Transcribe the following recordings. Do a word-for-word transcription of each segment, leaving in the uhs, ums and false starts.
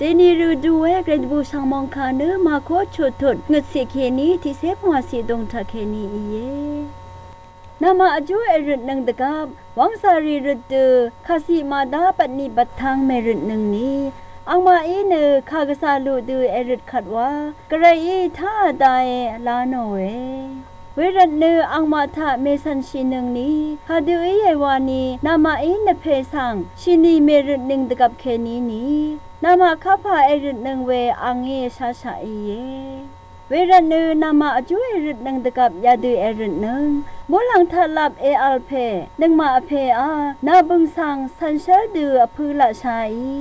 Dèni rø du we Gvray dvbù shv̀ng mòngkà nø màkó chutut ngøtciq kèní tiqcé pvngwàciq dòng taq kèní íe. Namaq vjú èrøtnøng dvgvp wv́ngcà rì røt dø kàciq màdá bvtni bvttang mèrøtnøngni, angmaqí nø kàgvzà luq dø èrøt kvt wa Gvrayí táà dae lá nòe. Wervt nø angmaq taq mècv̀nshìnøngni, kadø íe wani namaqí nvpè svng shìnì mèrøtnøng dvgvp kèní ni, namaq kapà èrøtnøng we angí èsháshaq íe. Wervt nø namaq vjú èrøtnøng dvgvp yadø èrøtnøng, muqlàng taqlap èvl pè nøngmaq vpèá nà bø̀ng svng cv̀nshv́l dø vpø̄ laqshaí.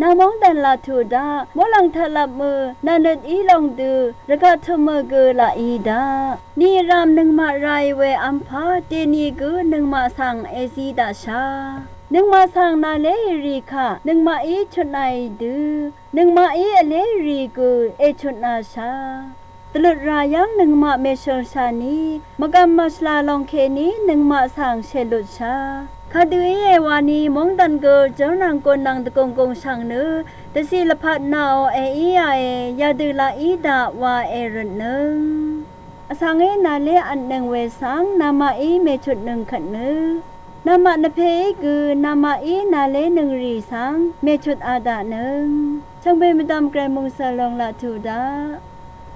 Nà móngdàn laq tuq daq, muqlàng taqlap mø nà nøt í long dø rvgaq tø̀mø gø laq í daq. Ni vràm nøngmaq ray we v́mpá dèni gø nøngmaq svng èzí daqsha. Nøngmaq svng nàlé èrì kaq nøngmaqí chutnàì dø, nøngmaqí vlé èrì gø èchutnàsha. Dvlut rà yv́ng nøngmaq mèshø̀lshà ni, mvgvm mvshvla lòng kèní nøngmaq svng shèlutsha. Kadø íe wani móngdàn gø jórnàng gùnnàng dvgùng gùng shv̀ng nø dvciq lvpat nàò èíāe, yadø laq í daq wa èrøtnøng. Vsvngí nàlé vtnøng we svng namaqí mèchutnøng kvtnø, namaq nvpèí gø namaqí nàlé nøngrì svng mèchutā daqnøng. Shvngbe mvdv̀m Gvray mòngsv̀l lòng laq tuq daq.